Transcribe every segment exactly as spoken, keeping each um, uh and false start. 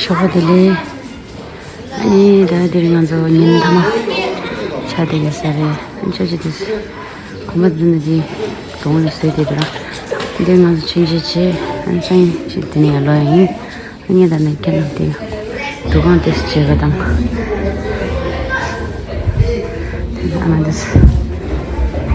ཆོག་པ་དེ་ལས། ཨ་ནི་ད་དེ་རིང་ང་ཚོ་ཉིན་མཐའ་མ་ཆ་དེ་ག་ས་རེད། ཨ་ནི་ཆ་ཆ་དེ་གོམ་པ་འཛིན་ནས་དེ་གདོང་ལ་བཟོས་དེ་དུ་ར། དེ་ང་ཚོ་ཆུན་ཆེ་ཆེ་ཨ་ནི་སང་ཉིན་ཆེ་དེ་ནས་ཡར་ལོག་ཡ་ཡིན། ཨ་ནི་ད་ནི་ཁྱེད་རྣམས་དེ་འདུ་ཁང་དེ་བྱེད་པ་དང་། དེ་ཨ་མ་དེ་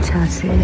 ཆ་ཟེར།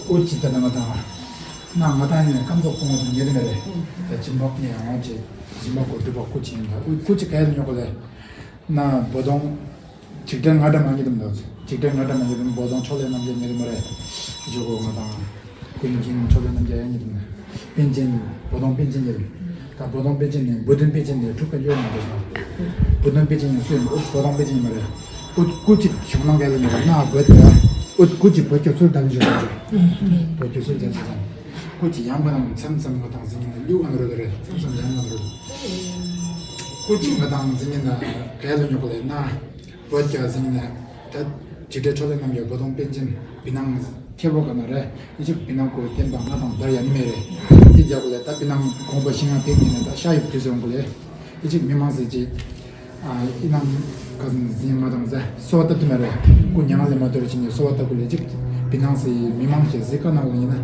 ཨོ་ཅི་ད་ང་དང་། ན་ང་དང་ཡིན་ན་སྐམ་ཚོགས་ཕོ་མོ་དང་ཉེ་རིང་རེད། ད་སྦྱིན་པ་ནས་འོང་ཅེས་སྦྱིན་པ་གོ་སྒྲུབ་པ་སྐུ་ཅི་ཡིན་ད་སྐུ་ཅི་ག་ཡ་ལ་ཉོ་གོ་ལེ། ན་བོ་དོང་། འཇིགས་བྲལ་ང་འདྲ་མ་ཉེ་དུ་མ་འཇིགས་བྲལ་ང་འདྲ་མ་ཉེ་དུ་བོ་དོང་ཕྱོགས་ལས་རྣམ་རྒྱལ་ཉེ་རིང་མ་རེད། ཇོ་གོ་ང་དང་། ཀུན་མཁྱེན་ཕྱོགས་ལས་རྣམ་རྒྱལ་ཡ་ཉེ་དུ་མ། པཎ་ཆེན། བོ་དོང་པཎ་ཆེན་ཉེ་རིང་། ད་བོ་དོང་པཎ་ཆེན་ནས་བུ་སྟོན་པཎ་ཆེན་ནས་ཕྲུ་གུ་གཡོ་མ་འདྲ་ཞིང་། བུ་སྟོན་པཎ་ཆེན་ནས་སུ་ཡིན་ཨུ་བོ་དོང་པཎ་ཆེན་ཉེ་མ་རེད། ཨུ་ཀུ་ཅི་བྱུང་ནང་ག་ལ་ཉེ་ར་ན་བོད་དེ། ཨུ་ཀུ་ཅི་བོད་ཀྱི་ཚུལ་དང་ལ་ཉེ་ར། བོད་ཀྱི་ཚུལ་དང་ལ་ཉེ་ར། ཀུ་ཅི་ཡང་གོ་ནང་མཚམས་མཚམས་ང་དང་ཟིན་ཉིན་ལ་ལུས་ང་རོ་དེ་རེད། མཚམས་མཚམས་ཡང་ང་རོ། ཀུ་ཅི་ང་དང་ཟིན་ཉིན་ལ་ག་ལ་ཉོ་གོ་ལེ་ན། བོད་ཀྱི་ཟིན་ཉིན་ལ་ད་ཇི་འདྲའི་ཕྱོགས་ལས་རྣམ་རྒྱལ་བོ་དོང་པཎ་ཆེན་བི་ནང་ཁྱེད་བོ་ག་ན་རེད། ཨི་ཅིག་བི་ནང་ཀོ་བསྟན་པ་ང་དང་དར་ཡ་ནི་མེད་རེད། དེ་རྒྱ་གོ་ལེ་ད་བི་ནང་དགོངས་པ་ཤིང་ང་ཕེབས་ཉིན་ལ་ད་ཤ་ཡི་དུས་སོང་གོ་ལེ། ཨི་ཅིག་མི་མང་ཟེར་ཅིག་ཨ་ཨི་ནང་ག་ཟིན་ཟིན་མ་དང་ཟ་སོ་བ་ཏབ་ཏུ་མ་རེད། ཀུ་ཉང་ལེ་མ་དོར་ཅིག་ནས་སོ་བ་ཏབ་གུ་ལེ་ཅིག་བི་ནང་སི་མི་མང་ཞེ་ཟི་ཀ་ནང་ལ་ཡིན་ན།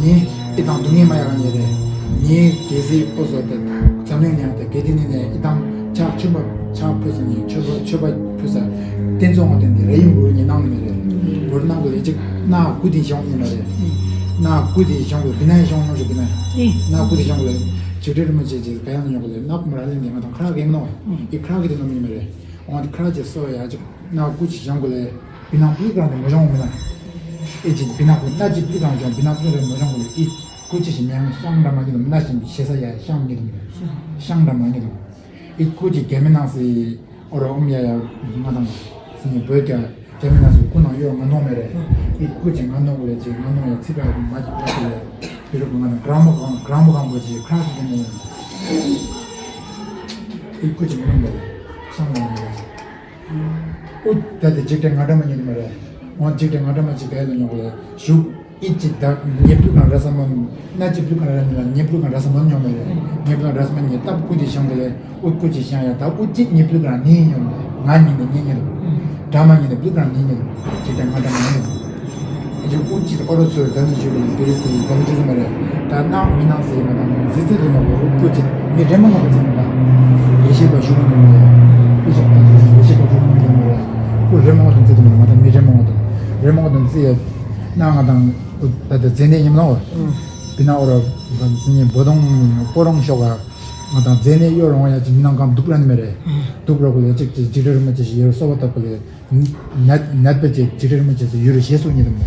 ཉེ་ཨི་དང་སྡུག་བསྔལ་མ་ཡག་ཉེ་རེད། ཉེ་གལ་སྲིད་ཨོ་སོ་ཏེ་འཛམ་གླིང་ཡང་ཏེ་གལ་ཏེ་ནི་ནས་ཨི་དང་ཕྱག་མཆོད་པ་ཕྱག་ཕུལ་ས་ཉེ་མཆོད་པ་མཆོད་པ་ཕུལ་ས་རྟེན་རྫོང་ང་དེ་འདི་རེ་ཡིན་འབུར་ཉེ་ནང་ལ་མེད་རེད། འབུར་ནང་གུ་ལེ་ཅིག་ན་ཀུ་དེ་ཤོང་ཉེ་མ་རེད། ན་ཀུ་དེ་ཤོང་གུ་བི་ན་ཡི་ཤོང་ནོ་ཞུ་བི་ན་ན་ཀུ་དེ་ཤོང་གུ་ལེ་ཇིག་སྒྲིལ་རིན་པོ་ཆེ་ཅིག་ག་ཡང་ཉོ་གུ་ལེ་ན་ཀུ་མ་ར་ལེ་ནི་ང་དང་ཁ་རག་གེ་མ་ནོ་ཨི་ཁ་རག་གི་དེ་ནོ་མི་མ་རེད། འོང་དེ་ཁ་རག་ཅིག་སོ་ཡ་ཅིག་ན་ཀུ་ཅིག་ཤོང་གུ་ལེ། བི་ནང་པུ་ལི་གང་དེ་མ་ཤོང་མི་ན། ཨེ་ཅིག་བི་ནང་པུ་ན་ཅིག་པུ་ལི་གང་ཤོང་བི་ནང་པུ་ལི་རེ་མ་ཤོང་གུ་ལེ་ཨི་ཀུ་ཅི་ཞིག་མྱང་ཤང་འདྲ་མ་ཉི་དུ་ན་ཞིག་ཤེ་ས་ཡ་ཤང་ཉི་དུ་མི་རེད། ཤང་འདྲ་མ་ཉི་དུ། ཨི་ཀུ་ཅི་རྒྱ་མི་ནང་སི་ཨོ་རོ་ཨོམ་ཡ་ཡ་ང་དང་སི་ཉི་བོད་རྒྱ་རྒྱ་མི་ནང་སི་ཀུ་ནང་གཡོ་ང་ནོ་མེ་རེད། ཨི་ཀུ་ཅི་ང་ནོ་གུ་ལེ་ཅི་ང་ནོ་ཡ་ཚི་པ་མ་ཅི་པ་ཅི་ལེ། བི་རུ་གུ་ང་དང་གྲང་མོ་གང་གྲང་མོ་གང་གུ་ཅི་ཁྲ་སི་ཀེ་ནེ། ཨི་ཀུ་ཅི་ང་ནོ་མེ་རེད། ཤང་ང་ནོ་མེ་རེད། ཨུ་ད་དེ་འཇིག་རྟེན་ང་འདྲ་མ་ཉིད་དུ་མ་རེད། འོ་འཇིག་རྟེན་ང་འདྲ་མ་ཅིག་ག་ཡ་ལ་ཉོ་ག་ལ་ཞུགས་ཨི་ཅིག་ད་ཉེ་པུ་གང་ར་ས་མ་ན་ཅི་པུ་གང་ར་ཉི་ལ་ཉེ་པུ་གང་ར་ས་མ་ཉོ་མ་རེད། ཉེ་པུ་གང་ར་ས་མ་ཉེ་ཏབ་ཀུ་དེ་ཤང་ག་ལ་ཨུ་ཀུ་ཅིག་ཤང་ཡ་ད་ཨུ་ཅིག་ཉེ་པུ་གང་ནི་ཉོ་མ་རེད། ང་ཉིད་ནི་ཉེ་ཉེ་རུ་འདྲ་མ་ཉིད་ནི་པུ་གང་ནི་ཉེ་རུ་འཇིག་རྟེན་ང་འདྲ་མ་ཉེ་རུ། ཨེ་ཅིག་ཨུ་ཅིག་ཨོ་རོ་ཚོས་ད་ནི་ཞུ་གི་ལ་བེ་རི་སི་ད་ནི་ཅི་ཟེར་མ་རེད། ད་ནག་མི་ནག་ཟེར་མ་དང་ཟི་ཙི་ལི་ནོ་གོ་ཨུ་ཅིག་མི་རེ་མ་ནོ་ཟེར་མ་ད་ཡེ་ཤེས་པ་ཞུ་གི་ནོ་མ་རེད། ཨུ་ཅིག་ད་ཡེ་ཤེས་པ་ཞུ་གི་ནོ་མ་རེད། ཨུ་རེ་མ་ནོ་ཟེར་མ་ད་མི་རེ་མ་ནོ་རེ་མ་ནོ་ཟེར་ཡ་ནག་ང་དང་ད་ད་ཟེ་ནེ་ཉིམ་ནོ་བི་ན་ཨོ་རོ་ཟི་ཉི་བོ་དོང་སྤོ་རོང་ཤོག་ག་ང་དང་ཟེ་ནེ་གཡོ་རོང་ཡ་ཅིག་མི་ནང་གམ་དུག་ར་ནི་མ་རེད། དུག་ར་གོ་ལ་ཅིག་ཅིག་ཅིག་རེ་མ་ཅིག་ཡོ་སོ་བ་ད་གོ་ལ། ནད་ནད་པ་ཅིག་འཇིགས་རེ་རིན་པོ་ཆེ་ཟེར་ཡུལ་ཞེས་སུ་ཉིད་དམ་ནས།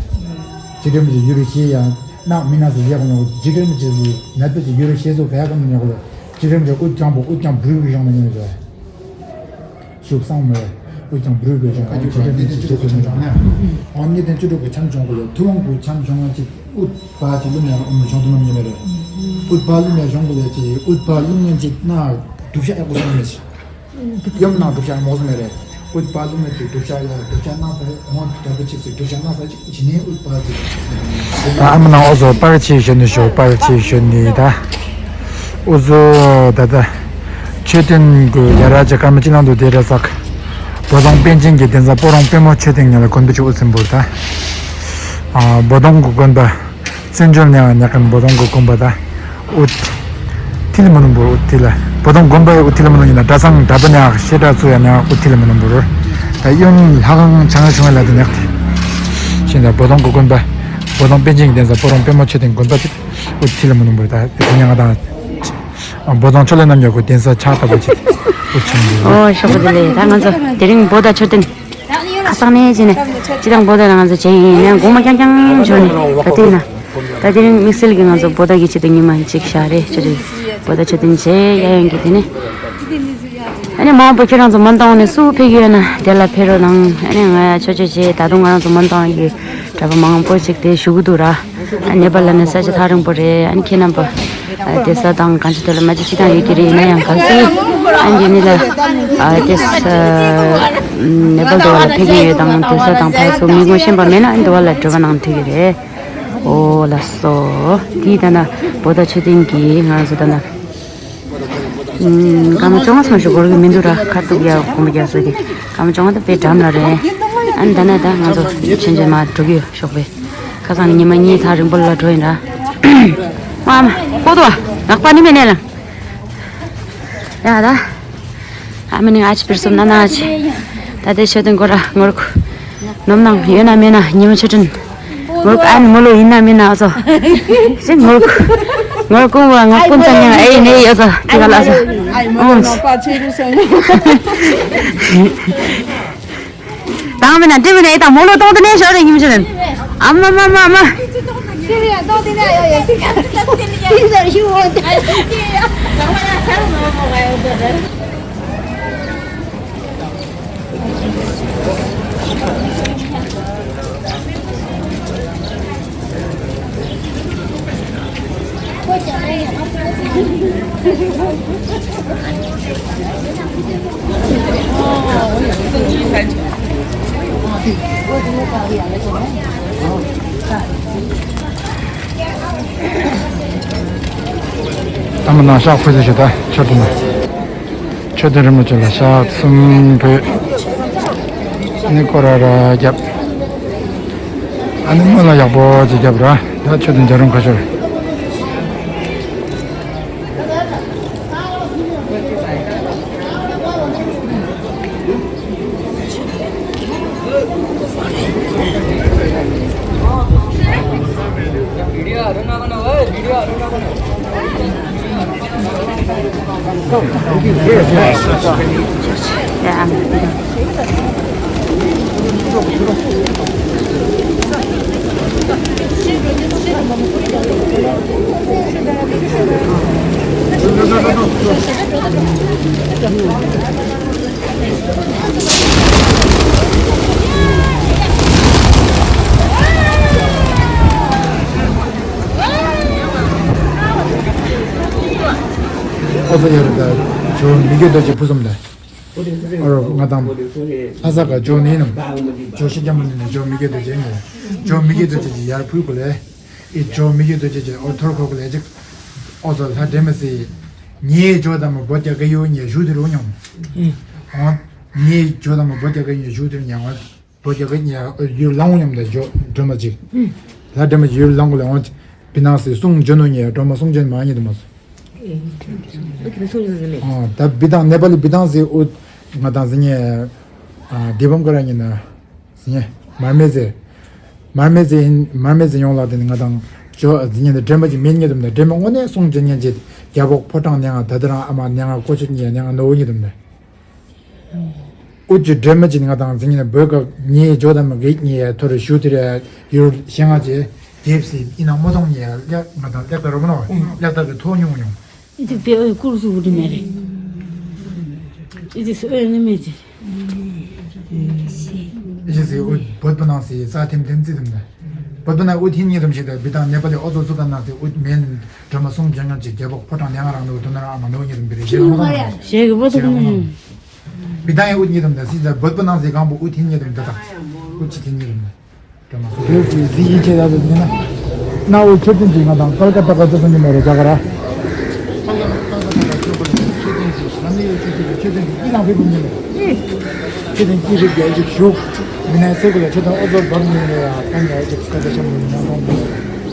འཇིགས་རེ་རིན་པོ་ཆེ་ཡུལ་ཞེས་ཡང་ནག་མི་ན་ཟེར་ཡག་ནོ་འཇིགས་རེ་རིན་པོ་ཆེ་ཟེར་ནད་པ་ཅིག་ཡུལ་ཞེས་སུ་ག་ཡག་ནོ་ཉོ་གོ་ལ་འཇིགས་རེ་རིན་པོ་ཆེ་དབུ་རྐྱང་པོ་དབུ་རྐྱང་བུ་རུ་ཡོང་ནས་ཉོ་ཟེར། ཤུགས་སང་མོས་དབུ་རྐྱང་བུ་རུ་ཡོང་ཁ་ཅིག་འཇིགས་རེ་རིན་པོ་ཆེ་ཞེས་སུ་ཉོ་ཟེར། འོ་གནས་བརྟན་བཅུ་དྲུག་གི་འཆམ་བྱུང་གོ་ལ་ཐུབ་དབང་གི་འཆམ་བྱུང་བ་ཅིག་དབུ་བ་ཅིག་ལུ་མེ་ཨོ་མི་བྱུང་དུ་ནམ་ཉེ་མེ་རེད། དབུ་བ་ལུ་མེ་བྱུང་གོ་ལ་ཅིག་དབུ་བ་ལུ་མེ་ཅིག་ན་དུག་ཤ་ཡག་པོ་སོང་མེ་ཅིག་ཡོམ་ནང་དུག་ཤ་མོག་སུ་མེ་རེད། ཨུད་པ་ལུ་མེ་ཅིག་དུག་ཤ་ཡ་དུག་ཤ་ནག་ས་རེད། འོང་དུ་དུག་ཤ་ནག་ས་ཅིག་ཇི་ནས་ཨུད་པ་ཅིག་ད་ཨ་མ་ནང་འོ་ཟོ་པར་ཆེ་ཞོན་ནི་ཞོ་པར་ཆེ་ཞོན་ནི་ད། འུ་ཟོ་ད་ད། མཆོད་རྟེན་གུ་ཡ་ར་ཅ་ཀར་མ་ཅི་ནང་དུ་དེ་ར་ཙག་བོ་དོང་པཎ་ཆེན་གྱི་གདན་ས་སྤོ་རོང་པད་མོ་མཆོད་རྟེན་ཉ་ལ་དགོན་པ་ཅིག་འུ་ཚིམ་བུར་ད། བོ་དོང་གུ་དགོན་པ། བཙན་བྱོལ་ནས་ཡང་ཉག་གམ་བོ་དོང་གི་དགོན་པ་དང་། ཨུད། ཐི་ལི་མ་ནུམ་བུ་ཨུད་ཐི་ལ། བོ་དོང་དགོན་པ་ཨུད་ཐི་ལི་མ་ནུམ་ཡིན་ན་གྲྭ་ཚང་གྲྭ་པ་ནས་ཤེ་གྲྭ་ཚུ་ཡང་ནས་ཨུད་ཐི་ལི་མ་ནུམ་བུ་རུ། ད་གཡོན་ལྷ་ཁང་བྱང་ཆུང་ལ་དེ་ཉག་དེ། ཤེས་ན་བོ་དོང་གི་དགོན་པ། བོ་དོང་པཎ་ཆེན་གྱི་གདན་ས་སྤོ་རོང་པད་མོ་མཆོད་རྟེན་དགོན་པ་དེ་ཨུད་ཐི་ལི་མ་ནུམ་བུ་རུ་ད་དེ་ཉག་དང་། བོ་དོང་ཕྱོགས་ལས་རྣམ་རྒྱལ་གོ་གདན་ས་ཕྱག་བཏབ་པ་ཅིག་ཨུད་ཆེན་པོ། ཨོ་ཤོག་པོ་དེ་ལས་ད་ང་ཚོ་དེ་རིང་བོ་ད་མཆོད་རྟེན། ཁ་སང་ནས་བྱས་ནས་སྤྱི་དང་བོ་དང་ང་ཚོ་བྱས་ཡིན་ཡང་དགོང་མོ་རྐྱང་རྐྱང་བྱོན་ནས་ད་ལྟ་ཡིན་ན། ད་དེ་རིང་དམིགས་བསལ་གྱི་ང་ཚོ་བོད་ཟླ་གི་ཆེད་དུ་ཉི་མ་གཅིག་བཞག་རེད། ཆོས་དྲུང་བོད་ཟླ་མཆོད་རྟེན་བྱས་ཡ་ཡང་གི་དེ་ནས། ཨ་ནི་མ་འོངས་པ་ཁྱེད་རང་ཚོ་མ་མཐོང་ནས་སུ་ཕེབས་ཀྱི་ཡོད་ན་དེ་ལ་ཕེབས་རོགས་གནང་། ཨ་ནི་ང་ཡ་ཆོས་ཆོས་བྱས། ད་དུང་ང་རང་ཚོ་མ་མཐོང་གི་གྲྭ་པ་མང་པོ་ཞིག་དེ་བཞུགས་ཀྱི་འདུག་ར། ཨ་ནེ་པ་ལ་ནས་ས་ཆ་ཐག་རིང་པོ་རེད། ཨ་ནི་ཁྱེད་རྣམ་པ་ཨ་དེ་ས་དང་གང་ཅི་དེ་ལ་མ་ཅི་ཅི་དང་ཡོད་ཀྱི་རེད། ཡིན་ན་ཡང་གལ་སྲིད་ཨ་འདི་ནི་ལ་ཨ་དེ་ས་ནེ་པ་ལ་འདི་བ་ལ་ཕེབས་ཀྱི་ཡོད་དང་དེ་ས་དང་ཕ་སོ་མི་ངོ་ཤེས་པ་མེད་ན་ཨ་འདི་བ་ལ་འགྲོ་བ་གནང་ཐུབ་ཀྱི་རེད། ཨོ་ལགས་སོ། དེ་ད་ན་བོད་ཟླ་མཆོད་རྟེན་གྱི་ང་རང་ཚོ་ད་ན། ཨུམ། སྐར་མ་བཅོ་ལྔ་ཙམ་ཞིག་འགོར་གྱི་མི་འདུག་ར། ཁ་ཐུག་ཡ་གོམ་པ་རྒྱག་ས་དེ་སྐར་མ་བཅོ་ལྔ་དེ་དཔེ་འགྲམ་ལ་རེད། ཨ་ནི་ད་ནས་ད་ང་ཚོ་ཆུང་ཆུང་མར་འགྲོ་གི་ཡོད་ཤོག་པས། ཁ་སང་ཉི་མ་གཉིས་ཐག་རིང་པོ་ལ་འགྲོ་ཡིན་ར། མ་མ་ཀོ་ཏོ་ནག་པ་ནི་མེད་ནས་ལ། ཡ་ད། ཨ་མི་ནི་ཨ་ཅི་པིར་སོམ་ན་ན་ཨ་ཅི། ད་དེ་ཤོད་དོན་གོ་ར་ངོར་ཁུ། ནོམ་ནང་ཡོད་ན་མེད་ན་ཉི་མ་ཆུ་ཁྲིན། ངོར་ཁུ་ཨན་མོ་ལོ་ཡིན་ན་མེད་ན་ཨ་ཙོ། ཤི་ངོར་ཁུ། ངོར་ཁུ་བ་ངོར་ཁུ་ཙམ་ཡང་ཨེ་ནེ་ཡོད་ཙོ་དེ་ག་ལ་ཨ་ཙོ། ཨ་ཡི་མོ་ལོ་ནོ་པ་ཆེ་རུ་སོང་། དང་མེད་ན་འདྲི་མེད་ན་ཨེ་དང་མོ་ལོ་གཏོང་དུ་ནས་ཤོར་རེ་ཉི་མ་ཆུ་ཁྲིན། ཨ་མ་མ་མ་མ། ཨ་མ་ནང་ཤག་ཁོས་ཟེར་ཞིག་ད་ཆོད་དུ་མ། མཆོད་རྟེན་རིན་པོ་ཆེ་ལ་ཕྱག་གསུམ་འབུལ། ཨ་ནི་སྐོར་ར་ར་རྒྱབ། ཨ་ནི་སྔོན་ལ་ཡག་པོ་ཅིག་རྒྱབ་ར། ད་མཆོད་རྟེན་རྒྱ་རོང་ཁ་ཤོར། ཨོ་ཙི་ཡ་རེད་ད། ཇོ་མི་དགེ་རྡོ་རྗེ་ཕུ་སུམ་ད། ཨོ་རོ་ང་དང་། ལྷ་ས་ག་ཇོ་ནི་ནམ། ཇོ་ཤི་རྒྱ་མ་ནི་ནི་ཇོ་མི་དགེ་རྡོ་རྗེ་ནི། ཇོ་མི་དགེ་རྡོ་རྗེ་ཡར་ཕུ་གུ་ལེ། ཨི་ཇོ་མི་ཡུལ་དུ་ཅེ་ཅེ་ཨོ་ཐོར་ཁོ་ཁོ་ལས་ཅིག་ཨོ་ཙོ་ལྷ་འདྲེ་མི་སྲིད། ཉེ་ཇོ་དམ་བོད་རྒྱ་ག་ཡུ་ཉེ་ཞུ་དེ་རུ་མྱོང་། ཨོ། ཉེ་ཇོ་དམ་བོད་རྒྱ་ག་ཡུ་ཉེ་ཞུ་དེ་རུ་ཉེ་ཨོ། བོད་རྒྱ་ག་ཉེ་ཡུལ་ལང་ཉམ་ད་ཇོ་སྒྲོལ་མ་ཅིག་ལྷ་འདྲེ་མི་ཡུལ་ལང་གོ་ལ་ཨོ། བི་ནང་སྲིད་གསུང་ཇོ་ནོ་ཉེ་སྒྲོལ་མ་གསུང་ཇོ་མ་ཉེ་དུ་མ་སོ། ཨོ་ད་བི་དང་ནེ་པ་ལི་བི་དང་སྲིད་ཨོ། ང་དང་སྲིད་ཉེ། ཨ་དེ་བམ་ཀ་ར་ཉེ་ན། ཟིན། མར་མེ་ཟེར། མར་མེ་ཟེར་ཡིན། མར་མེ་ཟེར་ཡོང་ལ་དེ་ནི་ང་དང་ཇོ་ཟིན་ཉན་དེ་འདྲེན་པ་ཅིག་མེད་ཉེ་དུམ་ནས་འདྲེན་པ་དངོས་གནས་གསུང་ཇི་ཉན་ཅེས་རྒྱལ་པོ་ཕོ་བྲང་ནས་ང་ད་དེ་རང་ཨ་མ་ནས་ང་ཀོ་ཆུ་ཉེ་ནས་ང་ནོ་བོ་ཉེ་དུམ་ནས། ཨུ་ཅི་འདྲེན་པ་ཅིག་ནི་ང་དང་ཟིན་ཉན་བོད་ཀ་ཉེ་ཇོ་དམ་གེག་ཉེ་ཐོར་ཞུ་དེ་རེ་ཡུར་ཤེ་ང་ཅེ་དེབ་སི་ཨི་ན་མོ་དང་ཉེ་ལེགས་ང་དང་ལེགས་ད་རོ་མ་ནོ་ལེགས་ད་གི་ཐོ་ཉུང་ཉུང་། ཨི་ཅིག་དེ་ཨོའི་ཀུར་སུ་བུ་དྲི་མེ་རེ། ཨི་ཅིག་སུ་ཨོའི་ནི་མེ་ཅི། ཨི་ཅིག་སི་ཨོའི་བོད་པ་ནང་སི་ས་ཐེམ་ཐེམ་ཙི་ཐེམ་ནེ། བོད་པ་ནང་ཨུ་ཐིན་ཉི་རམ་ཞིག་ད་བི་དང་ནེ་པ་ལི་ཨོ་ཙོ་སུ་ད་ནང་སི་ཨུ་མེན་འགྲོ་མ་སོང་ཇང་ཡང་ཅིག་རྒྱལ་པོ་ཕོ་བྲང་ནེ་ང་རང་ནོ་དོ་ན་རང་ཨ་མ་ནོ་ཉི་རམ་བི་རེ་ཞེ་ལ་མོ་དང་། ཞེ་གི་བོད་པ་ནང་། བི་དང་ཡང་ཨུ་ཉི་རམ་ད་སི་ད་བོད་པ་ནང་སི་གང་པོ་ཨུ་ཐིན་ཉི་རམ་ད་དང་། ཨུ་ཅི་ཐིན་ཉི་རམ་ད། དེ་ཟི་ཡིན་ཆེད་ད་དུ་ཉིན་ན། གནའ་བོའི་མཆོད་རྟེན་གྱི་ང་དང་ཀལ་ཀ་ཏ་ག་ཚོད་ཙམ་གྱི་མ་རེད་ཇ་ག་ར།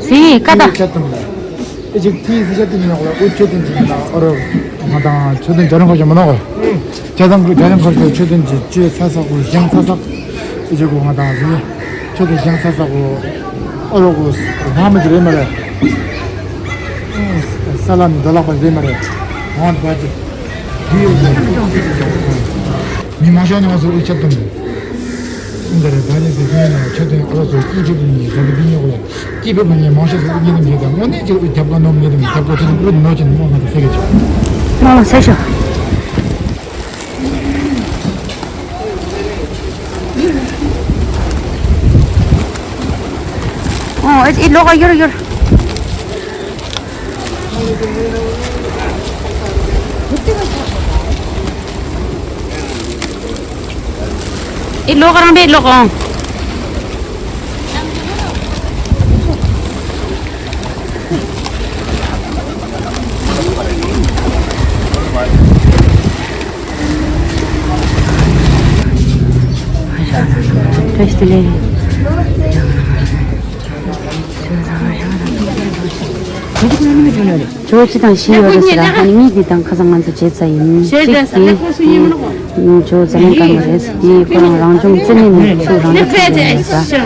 ཟི་ཀ་ཏ། ཨེ་ཅིག་ཐི་ཟི་ཤ་ཏི་ཉི་ནག་ལ་ཨུ་ཆོས་ཏན་ཅི་ཉི་ནག་ཨོ་རོ། ང་དང་ཆོས་ཏན་ཇ་རང་ཁ་ཞོ་མ་ནོ། ཇ་དང་གུ་ཇ་དང་ཁ་ཞོ་ཆོས་ཏན་ཅི་ཅི་ཚ་ས་གུ་ཞང་ཚ་ས། ཨེ་ཅིག་གུ་ང་དང་ཟི། ཆོས་ཏན་ཞང་ཚ་ས་གུ། ཨོ་རོ་གུ་ལྷ་མི་ཅི་རེ་མ་རེ། ས་ལ་མི་དོ་ལག་པ་རེ་མ་རེ། ཧོན་བ་ཅི། མི་མང་ཤོས་ནི་ང་ཚོ་ཨུ་ཆ་ཏུང་། འདི་རེད། ད་རེས་དེ་ཚོའི་ནང་ཆ་མཐུན་ཨ་རོགས་ཚོ་སྐྱིད་སྡུག་གི་ཉིན་ཟ་འདི་འདི་ཉོ་གོ་ཡ། སྐྱིད་པའི་བུ་ཉིན་མང་ཤོས་ཟ་འདི་ཉིན་དུ་ཉིན་དང་དངོས་གནས་ཀྱི་དབུ་རྒྱབ་ཀ་ནོར་ཉིན་དུ་ཉིན་རྒྱབ་ཀ་ཐུན་དབུ་ནོར་ཅན་མོ་ང་ཚོ་ཟེར་གི་ཆོག་མོ་ལ་ཟེར་ཤོག་ཨོ་ཨེ་ཨེ་ལོག་ག་ཡོར་ཡོར། ཨེ་ལོག་རང་པས་ལོག་ཨང་། བཀྲ་ཤིས་བདེ་ལེགས། ཇོ་བོ་སྤྱི་དང་བཞི་ཡོད་རེད་ཟེར། ཨ་ནི་གཉིས་འདི་དང་ཁ་སང་ང་ཚོ་བརྗེས་ཚར་ཡིན། གཅིག་འདི་ཇོ་བོ་འཛམ་གླིང་དཀར་མོ་རེད། འདི་ཁོ་རང་རང་བྱུང་བཙན་མའི་ནུས་ཤུགས་རང་འདྲ་ཐུབ་ཡོད་རེད་ཟེར།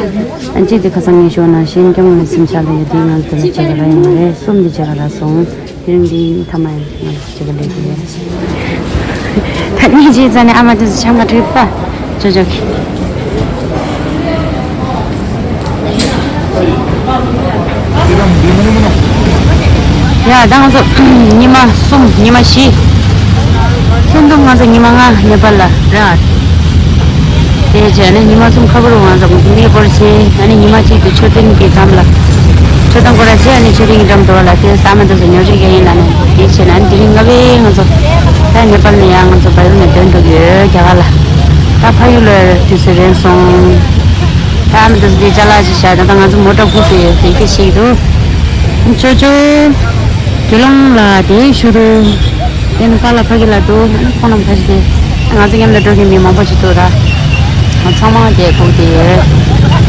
ཨ་གཅིག་འདི་ཁ་སང་ངས་ཞོགས་ན་གཞན་སྐྱོང་བའི་སེམས་ཤར་ལ་ཡོད། འདི་ང་ཚོ་ལ་བྱེད་ག་ར་ཡོང་བ་རེད། གསུམ་འདི་བྱེད་ག་ར་སོང་། དེ་རིང་འདི་ཐ་མ་ཡིན། ང་ཚོ་བྱེད་ག་ལས་ཀྱི་རེད། ད་ནི་རྗེས་ཙ་ནས་ཨ་མ་དེ་ཚོ་ཆང་ག་ཁྲིད་པ་ཅོ་ཅོ་གི། ཡ་ད་ང་ཚོ་ཉི་མ་གསུམ་ཉི་མ་བཞི། ཁྱོན་བསྡོམས་ང་ཚོ་ཉི་མ་ལྔ་ནེ་པཱལ་ལ་རེད། དེ་རྗེས་ནས་ཉི་མ་གསུམ་ཁ་པར་ང་ཚོ་གནས་སྐོར་བྱས། ཨ་ནི་ཉི་མ་གཅིག་ཏུ་མཆོད་རྟེན་གྱི་འགྲམ་ལ། མཆོད་རྟེན་སྐོར་ར་བྱས། ཨ་ནི་མཆོད་རྟེན་གྱི་འགྲམ་དུ་བ་ལ་དེ་ས་མ་འདི་ཚོ་ཉོ་ཆེད་ཀྱི་ཡིན་ལ་ནི། དེ་བྱས་ན་ཨ་ནི་དེ་རིང་ལྔ་པའི་ང་ཚོ་ད་ནེ་པཱལ་ནས་ཡང་ང་ཚོ་བལ་ཡུལ་ནས་ཐོན་འགྲོ་གི་ཡོད་རྒྱ་གར་ལ། ད་ཕ་ཡུལ་ལ་དུས་ཚོད་རན་སོང་། ད་ཨ་མ་འདི་ཚོ་དེ་ཅ་ལག་ཅིག་བཞག་ད་ལྟ་ང་ཚོ་མོ་ཊ་སྒུག་བསྡད་ཡོད་ཟེར་གྱི་ཞིག་འདུག་ཅོ་ཅོ། དུས་ལོང་ལ་དེ་ཞུ་རུ། དེ་ནི་པཱ་ལགས་ཕ་གི་ལ་འདུག་ཁོང་རྣམས་ཕ་གི་དེ། ང་ཚོ་མཉམ་དུ་འགྲོ་མཁན་མི་མང་པོ་ཞིག་འདུག་ར། ང་ཚང་མ་དེ་སྒུག་བསྡད་ཡོད།